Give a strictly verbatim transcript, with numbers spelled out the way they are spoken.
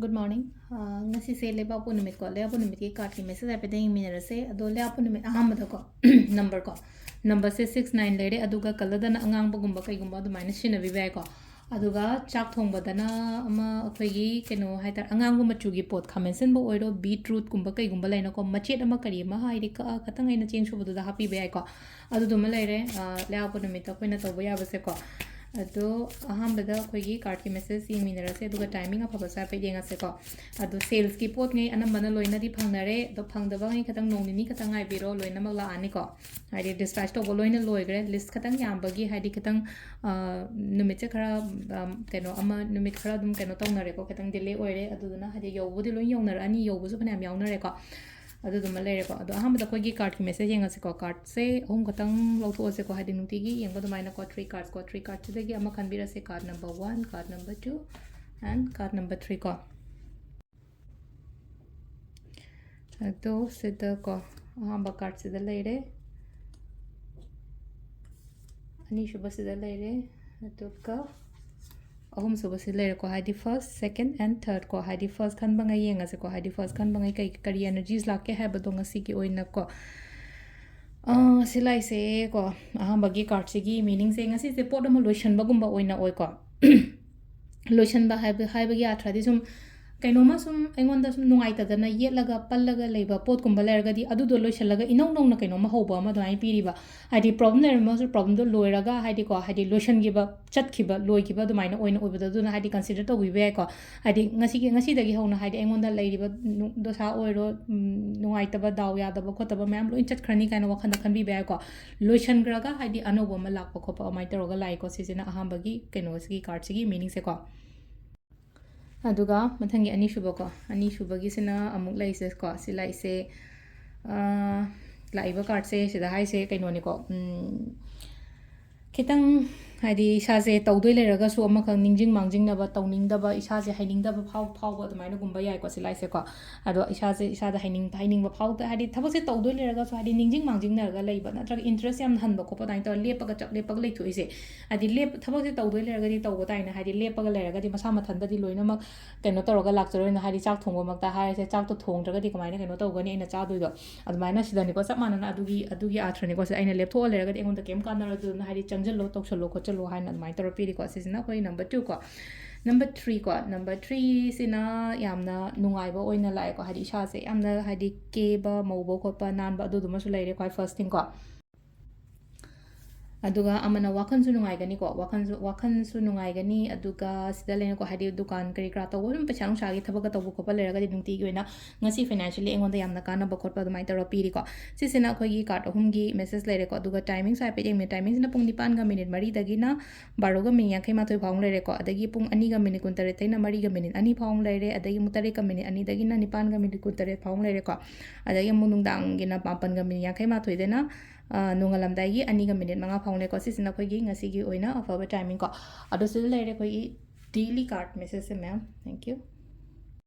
Good morning. ꯑꯥ, ꯉꯁꯤꯁꯦ ꯂꯩꯕꯥꯛꯄꯣꯛꯄ ꯅꯨꯃꯤꯠꯀꯣ꯫ ꯂꯩꯕꯥꯛꯄꯣꯛꯄ ꯅꯨꯃꯤꯠꯀꯤ cardꯀꯤ message ꯍꯥꯏꯐꯦꯠꯇꯪ ꯌꯦꯡꯃꯤꯟꯅꯔꯁꯦ꯫ ꯑꯗꯣ ꯂꯩꯕꯥꯛꯄꯣꯛꯄ ꯅꯨꯃꯤꯠ ꯑꯍꯥꯟꯕꯗꯀꯣ, numberꯀꯣ, numberꯁꯦ six nine ꯂꯩꯔꯦ, ꯑꯗꯨꯒ colourꯗꯅ ꯑꯉꯥꯡꯕꯒꯨꯝꯕ ꯀꯩꯒꯨꯝꯕ ꯑꯗꯨꯃꯥꯏꯅ ꯁꯤꯖꯤꯟꯅꯕꯤꯕ ꯌꯥꯏꯀꯣ꯫ ꯑꯗꯨꯒ ꯆꯥꯛ ꯊꯣꯡꯕꯗꯅ ꯑꯃ ꯑꯩꯈꯣꯏꯒꯤ ꯀꯩꯅꯣ ꯍꯥꯏꯇꯥꯔꯦ, ꯑꯉꯥꯡꯕ ꯃꯆꯨꯒꯤ ꯄꯣꯠ, ꯈꯥꯃꯦꯟ ꯑꯁꯤꯟꯕ ꯑꯣꯏꯔꯣ, beetrootꯀꯨꯝꯕ ꯀꯩꯒꯨꯝꯕ ꯂꯩꯅꯀꯣ, ꯃꯆꯦꯠ ꯑꯃ ꯀꯔꯤ ꯑꯃ ꯍꯥꯏꯗꯤ ꯀꯛꯑ ꯈꯇꯪ ꯑꯩꯅ ꯆꯦꯡ ꯁꯨꯕꯗꯨꯗ ꯍꯥꯞꯄꯤꯕ ꯌꯥꯏꯀꯣ꯫ ꯑꯗꯨꯗꯨꯃ ꯂꯩꯔꯦ, ꯑ, ꯂꯩꯕꯥꯛꯄꯣꯛꯄ ꯅꯨꯃꯤꯠꯇ ꯑꯩꯈꯣꯏꯅ ꯇꯧꯕ ꯌꯥꯕꯁꯦꯀꯣ꯫ ꯑꯗꯣ ꯑꯍꯥꯟꯕꯗ ꯑꯩꯈꯣꯏꯒꯤ cardꯀꯤ message ꯌꯦꯡꯃꯤꯟꯅꯔꯁꯦ, ꯑꯗꯨꯒ timing ꯑꯐꯕꯁꯨ ꯍꯥꯏꯐꯦꯠ ꯌꯦꯡꯉꯁꯦꯀꯣ꯫ ꯑꯗꯣ salesꯀꯤ ꯄꯣꯠꯉꯩ ꯑꯅꯝꯕꯅ ꯂꯣꯏꯅꯗꯤ ꯐꯪꯅꯔꯦ, ꯑꯗꯣ ꯐꯪꯗꯕꯉꯩ ꯈꯤꯇꯪ ꯅꯣꯡ ꯅꯤꯅꯤ ꯈꯤꯇꯪ ꯉꯥꯏꯕꯤꯔꯣ, ꯂꯣꯏꯅꯃꯛ ꯂꯥꯛꯑꯅꯤꯀꯣ꯫ ꯍꯥꯏꯗꯤ dispatch ꯇꯧꯕ ꯂꯣꯏꯅ ꯂꯣꯏꯈ꯭ꯔꯦ, list ꯈꯤꯇꯪ ꯌꯥꯝꯕꯒꯤ, ꯍꯥꯏꯗꯤ ꯈꯤꯇꯪ, ꯑ, ꯅꯨꯃꯤꯠꯁꯦ ꯈꯔ, ꯑ, ꯀꯩꯅꯣ ꯑꯃ, ꯅꯨꯃꯤꯠ ꯈꯔ ꯑꯗꯨꯝ ꯀꯩꯅꯣ ꯇꯧꯅꯔꯦꯀꯣ, ꯈꯤꯇꯪ delay ꯑꯣꯏꯔꯦ꯫ ꯑꯗꯨꯗꯨꯅ ꯍꯥꯏꯗꯤ ꯌꯧꯕꯗꯤ ꯂꯣꯏ ꯌꯧꯅꯔꯛꯑꯅꯤ, ꯌꯧꯕꯁꯨ ꯐꯅꯌꯥꯝ ꯌꯥꯎꯅꯔꯦꯀꯣ꯫ ꯑꯗꯨꯗꯨꯃ ꯂꯩꯔꯦꯀꯣ꯫ ꯑꯗꯣ ꯑꯍꯥꯟꯕꯗ ꯑꯩꯈꯣꯏꯒꯤ cardꯀꯤ message ꯌꯦꯡꯉꯁꯤꯀꯣ꯫ Cardꯁꯦ ꯑꯍꯨꯝ ꯈꯛꯇꯪ ꯂꯧꯊꯣꯛꯑꯁꯦꯀꯣ, ꯍꯥꯏꯗꯤ ꯅꯨꯡꯇꯤꯒꯤ ꯌꯦꯡꯕ ꯑꯗꯨꯃꯥꯏꯅꯀꯣ꯫ Three cardsꯀꯣ, three cardꯁꯤꯗꯒꯤ ꯑꯃ ꯈꯟꯕꯤꯔꯁꯦ, card number one, card number two, and card number threeꯀꯣ꯫ ꯑꯗꯣ ꯁꯤꯗꯀꯣ, ꯑꯍꯥꯟꯕ cardꯁꯤꯗ ꯂꯩꯔꯦ, ꯑꯅꯤꯁꯨꯕꯁꯤꯗ ꯂꯩꯔꯦ, ꯑꯗꯨꯒ ꯑꯍꯨꯝꯁꯨꯕꯁꯤ ꯂꯩꯔꯦꯀꯣ, ꯍꯥꯏꯗꯤ first, second and thirdꯀꯣ, ꯍꯥꯏꯗꯤ first ꯈꯟꯕꯉꯩ ꯌꯦꯡꯉꯁꯦꯀꯣ, ꯍꯥꯏꯗꯤ first ꯈꯟꯕꯉꯩ ꯀꯩ, ꯀꯔꯤ energies ꯂꯥꯛꯀꯦ ꯍꯥꯏꯕꯗꯣ ꯉꯁꯤꯒꯤ ꯑꯣꯏꯅꯀꯣ꯫ ꯑꯥ, ꯁꯤ ꯂꯥꯛꯏꯁꯦꯀꯣ, ꯑꯍꯥꯟꯕꯒꯤ cardꯁꯤꯒꯤ meaningꯁꯦ ꯉꯁꯤꯁꯦ ꯄꯣꯠ ꯑꯃ ꯂꯣꯏꯁꯟꯕꯒꯨꯝꯕ ꯑꯣꯏꯅ ꯑꯣꯏꯀꯣ꯫ ꯂꯣꯏꯁꯟꯕ ꯍꯥꯏꯕ, ꯍꯥꯏꯕꯒꯤ ꯑꯥꯔꯊꯗꯤ ꯁꯨꯝ ꯀꯩꯅꯣꯝꯃ ꯁꯨꯝ ꯑꯩꯉꯣꯟꯗ ꯁꯨꯝ ꯅꯨꯡꯉꯥꯏꯇꯗꯅ ꯌꯦꯠꯂꯒ ꯄꯜꯂꯒ ꯂꯩꯕ ꯄꯣꯠꯀꯨꯝꯕ ꯂꯩꯔꯒꯗꯤ ꯑꯗꯨꯗꯣ ꯂꯣꯏꯁꯜꯂꯒ ꯏꯅꯧ ꯅꯧꯅ ꯀꯩꯅꯣꯝꯃ ꯍꯧꯕ ꯑꯃ ꯑꯗꯨꯃꯥꯏꯅ ꯄꯤꯔꯤꯕ꯫ ꯍꯥꯏꯗꯤ problem ꯂꯩꯔꯝꯃꯁꯨ problemꯗꯣ ꯂꯣꯏꯔꯒ, ꯍꯥꯏꯗꯤꯀꯣ, ꯍꯥꯏꯗꯤ ꯂꯣꯏꯁꯟꯈꯤꯕ, ꯆꯠꯈꯤꯕ, ꯂꯣꯏꯈꯤꯕ ꯑꯗꯨꯃꯥꯏꯅ ꯑꯣꯏꯅ ꯑꯣꯏꯕꯗꯣ, ꯑꯗꯨꯅ ꯍꯥꯏꯗꯤ consider ꯇꯧꯕꯤꯕ ꯌꯥꯏꯀꯣ꯫ ꯍꯥꯏꯗꯤ ꯉꯁꯤꯒꯤ, ꯉꯁꯤꯗꯒꯤ ꯍꯧꯅ ꯍꯥꯏꯗꯤ ꯑꯩꯉꯣꯟꯗ ꯂꯩꯔꯤꯕ ꯅꯨ-, ꯗꯣꯁꯥ ꯑꯣꯏꯔꯣ, ꯎꯝ, ꯅꯨꯡꯉꯥꯏꯇꯕ, ꯗꯥꯎ ꯌꯥꯗꯕ ꯈꯣꯠꯇꯕ ꯃꯌꯥꯝ ꯂꯣꯏ ꯆꯠꯈ꯭ꯔꯅꯤ ꯀꯥꯏꯅ ꯋꯥꯈꯜꯗ ꯈꯟꯕꯤꯕ ꯌꯥꯏꯀꯣ꯫ ꯂꯣꯏꯁꯟꯈ꯭ꯔꯒ ꯍꯥꯏꯗꯤ ꯑꯅꯧꯕ ꯑꯃ ꯂꯥꯛꯄ ꯈꯣꯠꯄ ꯑꯗꯨꯃꯥꯏꯅ ꯇꯧꯔꯒ ꯂꯥꯛꯏꯀꯣ꯫ ꯁꯤꯁꯤꯅ ꯑꯍꯥꯟꯕꯒꯤ ꯀꯩꯅꯣꯁꯤꯒꯤ cardꯁꯤꯒꯤ meaningꯁꯦꯀꯣ꯫ ꯑꯗꯨꯒ ꯃꯊꯪꯒꯤ ꯑꯅꯤꯁꯨꯕꯀꯣ, ꯑꯅꯤꯁꯨꯕꯒꯤꯁꯤꯅ ꯑꯃꯨꯛ ꯂꯩꯁꯦꯀꯣ, ꯁꯤ ꯂꯥꯛꯏꯁꯦ, ꯑꯥ, ꯂꯥꯛꯏꯕ cardꯁꯦ ꯁꯤꯗ ꯍꯥꯏꯁꯦ ꯀꯩꯅꯣꯅꯤꯀꯣ, ꯎꯝ, ꯈꯤꯇꯪ ꯍꯥꯏꯗꯤ ꯏꯁꯥꯁꯦ ꯇꯧꯗꯣꯏ ꯂꯩꯔꯒꯁꯨ ꯑꯃꯈꯛ ꯅꯤꯡꯁꯤꯡ ꯃꯥꯡꯖꯤꯡꯅꯕ, ꯇꯧꯅꯤꯡꯗꯕ, ꯏꯁꯥꯁꯦ ꯍꯩꯅꯤꯡꯗꯕ ꯐꯥꯎ ꯐꯥꯎꯕ ꯑꯗꯨꯃꯥꯏꯅꯒꯨꯝꯕ ꯌꯥꯏꯀꯣ ꯁꯤ ꯂꯥꯏꯁꯦꯀꯣ꯫ ꯑꯗꯣ ꯏꯁꯥꯁꯦ, ꯏꯁꯥꯗ ꯍꯩꯅꯤꯡ ꯍꯩꯅꯤꯡꯕ ꯐꯥꯎꯗ, ꯍꯥꯏꯗꯤ ꯊꯕꯛꯁꯦ ꯇꯧꯗꯣꯏ ꯂꯩꯔꯒꯁꯨ ꯍꯥꯏꯗꯤ ꯅꯤꯡꯁꯤꯡ ꯃꯥꯡꯖꯤꯡꯅꯔꯒ ꯂꯩꯕ, ꯅꯠꯇ꯭ꯔꯒ ꯏꯟꯇꯔꯦꯁ ꯌꯥꯝ ꯍꯟꯕ ꯈꯣꯠꯄ ꯑꯗꯨꯃꯥꯏꯅ ꯇꯧꯔꯒ ꯂꯦꯞꯄꯒ ꯆꯞ ꯂꯦꯞꯄꯒ ꯂꯩꯊꯣꯛꯏꯁꯦ꯫ ꯍꯥꯏꯗꯤ ꯂꯦꯞ ꯊꯕꯛꯁꯦ ꯇꯧꯗꯣꯏ ꯂꯩꯔꯒꯗꯤ ꯇꯧꯕ ꯇꯥꯏꯅ, ꯍꯥꯏꯗꯤ ꯂꯦꯞꯄꯒ ꯂꯩꯔꯒꯗꯤ ꯃꯁꯥ ꯃꯊꯟꯇꯗꯤ ꯂꯣꯏꯅꯃꯛ ꯀꯩꯅꯣ ꯇꯧꯔꯒ ꯂꯥꯛꯆꯔꯣꯏꯅ, ꯍꯥꯏꯗꯤ ꯆꯥꯛ ꯊꯣꯡꯕꯃꯛꯇ ꯍꯥꯏꯔꯁꯦ, ꯆꯥꯛꯇꯣ ꯊꯣꯡꯗ꯭ꯔꯒꯗꯤ ꯀꯃꯥꯏꯅ ꯀꯩꯅꯣ ꯇꯧꯒꯅꯤ ꯑꯩꯅ ꯆꯥꯗꯣꯏꯗꯣ? ꯑꯗꯨꯃꯥꯏꯅ ꯁꯤꯗꯅꯤꯀꯣ, ꯆꯞ ꯃꯥꯟꯅꯅ ꯑꯗꯨꯒꯤ, ꯑꯗꯨꯒꯤ ꯑꯥꯔꯊꯅꯤꯀꯣ꯫ ꯁꯤꯗ ꯑꯩꯅ ꯂꯦꯞꯊꯣꯛꯑ ꯂꯩꯔꯒꯗꯤ ꯑꯩꯉꯣꯟꯗ ꯀꯩꯝ ꯀꯥꯟꯅꯔꯣꯏ꯫ ꯑꯗꯨꯅ ꯍꯥꯏꯗꯤ ꯆꯪꯁꯤꯜꯂꯣ, ꯇꯧꯁꯜꯂꯣ, ꯈꯣꯠꯆꯜꯂꯣ ꯍꯥꯏꯅ ꯑꯗꯨꯃꯥꯏꯅ ꯇꯧꯔ ꯄꯤꯔꯤꯀꯣ꯫ ꯁꯤꯁꯤꯅ ꯑꯩꯈꯣꯏ ꯅꯝꯕꯔ ꯇꯨ ꯀꯣ꯫ ꯅꯝꯕꯔ ꯊ꯭ꯔꯤ ꯀꯣ, ꯅꯝꯕꯔ ꯊ꯭ꯔꯤꯁꯤꯅ ꯌꯥꯝꯅ ꯅꯨꯡꯉꯥꯏꯕ ꯑꯣꯏꯅ ꯂꯥꯛꯑꯦꯀꯣ꯫ ꯍꯥꯏꯗꯤ ꯏꯁꯥꯁꯦ ꯌꯥꯝꯅ ꯍꯥꯏꯗꯤ ꯀꯦꯕ, ꯃꯧꯕ ꯈꯣꯠꯄ, ꯅꯥꯟꯕ ꯑꯗꯨꯗꯨꯃꯁꯨ ꯂꯩꯔꯦ ꯈ꯭ꯋꯥꯏ ꯐꯥꯔꯁ ꯊꯤꯡ ꯀꯣ꯫ ꯑꯗꯨꯒ ꯑꯃꯅ ꯋꯥꯈꯜꯁꯨ ꯅꯨꯡꯉꯥꯏꯒꯅꯤꯀꯣ, ꯋꯥꯈꯜꯁꯨ, ꯋꯥꯈꯜꯁꯨ ꯅꯨꯡꯉꯥꯏꯒꯅꯤ꯫ ꯑꯗꯨꯒ ꯁꯤꯗ ꯂꯩꯅꯀꯣ, ꯍꯥꯏꯗꯤ ꯗꯨꯀꯥꯟ ꯀꯔꯤ ꯀꯔꯥ ꯇꯧꯕ, ꯑꯗꯨꯝ ꯄꯩꯁꯥ ꯅꯨꯡꯁꯥꯒꯤ ꯊꯕꯛꯀ ꯇꯧꯕ ꯈꯣꯠꯄ ꯂꯩꯔꯒꯗꯤ ꯅꯨꯡꯇꯤꯒꯤ ꯑꯣꯏꯅ ꯉꯁꯤ ꯐꯥꯏꯅꯥꯟꯁꯤꯌꯦꯜꯂꯤ ꯑꯩꯉꯣꯟꯗ ꯌꯥꯝꯅ ꯀꯥꯟꯅꯕ ꯈꯣꯠꯄ ꯑꯗꯨꯃꯥꯏꯅ ꯇꯧꯔ ꯄꯤꯔꯤꯀꯣ꯫ ꯁꯤꯁꯤꯅ ꯑꯩꯈꯣꯏꯒꯤ ꯀꯥꯔꯠ ꯑꯍꯨꯝꯒꯤ ꯃꯦꯁꯦꯖ ꯂꯩꯔꯦꯀꯣ꯫ ꯑꯗꯨꯒ ꯇꯥꯏꯃꯤꯡꯁꯨ ꯍꯥꯏꯐꯦꯠ ꯌꯦꯡꯕꯤꯌꯨ꯫ ꯇꯥꯏꯃꯤꯡꯁꯤꯅ ꯄꯨꯡ ꯅꯤꯄꯥꯟꯒ ꯃꯤꯅꯤꯠ ꯃꯔꯤꯗꯒꯤꯅ ꯕꯥꯔꯣꯒ ꯃꯤꯅꯤꯠ ꯌꯥꯡꯈꯩ ꯃꯥꯊꯣꯏ ꯐꯥꯎ ꯂꯩꯔꯦꯀꯣ꯫ ꯑꯗꯒꯤ ꯄꯨꯡ ꯑꯅꯤꯒ ꯃꯤꯅꯤꯠ ꯀꯨꯟꯇꯔꯦꯠꯇꯩꯅ ꯃꯔꯤꯒ ꯃꯤꯅꯤꯠ ꯑꯅꯤ ꯐꯥꯎ ꯂꯩꯔꯦ꯫ ꯑꯗꯒꯤ ꯑꯃꯨꯛ ꯇꯔꯦꯠꯀ ꯃꯤꯅꯤꯠ ꯑꯅꯤꯗꯒꯤꯅ ꯅꯤꯄꯥꯟꯒ ꯃꯤꯅꯤꯠ ꯀꯨꯟꯇꯔꯦꯠ ꯐꯥꯎ ꯂꯩꯔꯦꯀꯣ꯫ ꯑꯗꯒꯤ ꯑꯃꯨꯛ ꯅꯨꯡꯗꯥꯡꯒꯤꯅ ꯃꯥꯄꯟꯒ ꯃꯤꯅꯤꯠ ꯌꯥꯡꯈꯩ ꯃꯥꯊꯣꯏꯗꯩꯅ, ꯑ, ꯅꯣꯡꯉꯥꯜꯂꯝꯗꯥꯏꯒꯤ ꯑꯅꯤꯒ ꯃꯤꯅꯤꯠ ꯃꯉꯥ ꯐꯥꯎ ꯂꯩꯀꯣ꯫ ꯁꯤꯁꯤꯅ ꯑꯩꯈꯣꯏꯒꯤ ꯉꯁꯤꯒꯤ ꯑꯣꯏꯅ ꯑꯐꯕ ꯇꯥꯏꯃꯤꯡ ꯀꯣ꯫ ꯑꯗꯣ ꯁꯤꯗ ꯂꯩꯔꯦ ꯑꯩꯈꯣꯏꯒꯤ ꯗꯦꯂꯤ ꯀꯥꯔꯠ ꯃꯦꯁꯦꯖꯁꯦ ꯃꯌꯥꯝ꯫ Thank you꯫